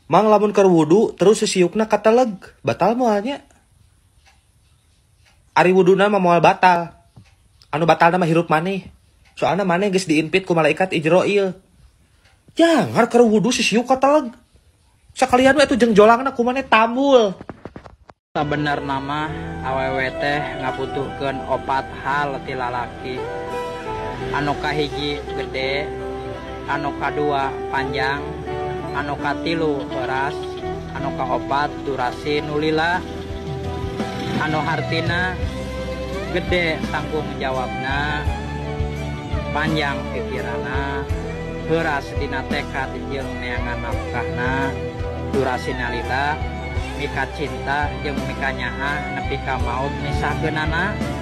Mang, lamun keur wudu terus sesiukna kateleg, batal moal nya? Ari wuduna mah moal batal. Anu batalna mah hirup maneh. Soalna maneh geus diinpit ku malaikat Ijroil. Jangan keur wudu sesiuk kateleg. Sakalian we atuh jeung jolangna ku maneh tambul. Sabenerna mah awewe teh ngabutuhkeun opat hal ti lalaki. Anu kahiji gede, anu kadua panjang, anu katilu heuras, anu kaopat durasi nu lila. Anu hartina gede tanggung jawabna, panjang pikiranna, heuras dina tekad jeung neangan nafkahna, durasina lila, mika cinta jeung mika nyaah nepi ka maut misahkeunana.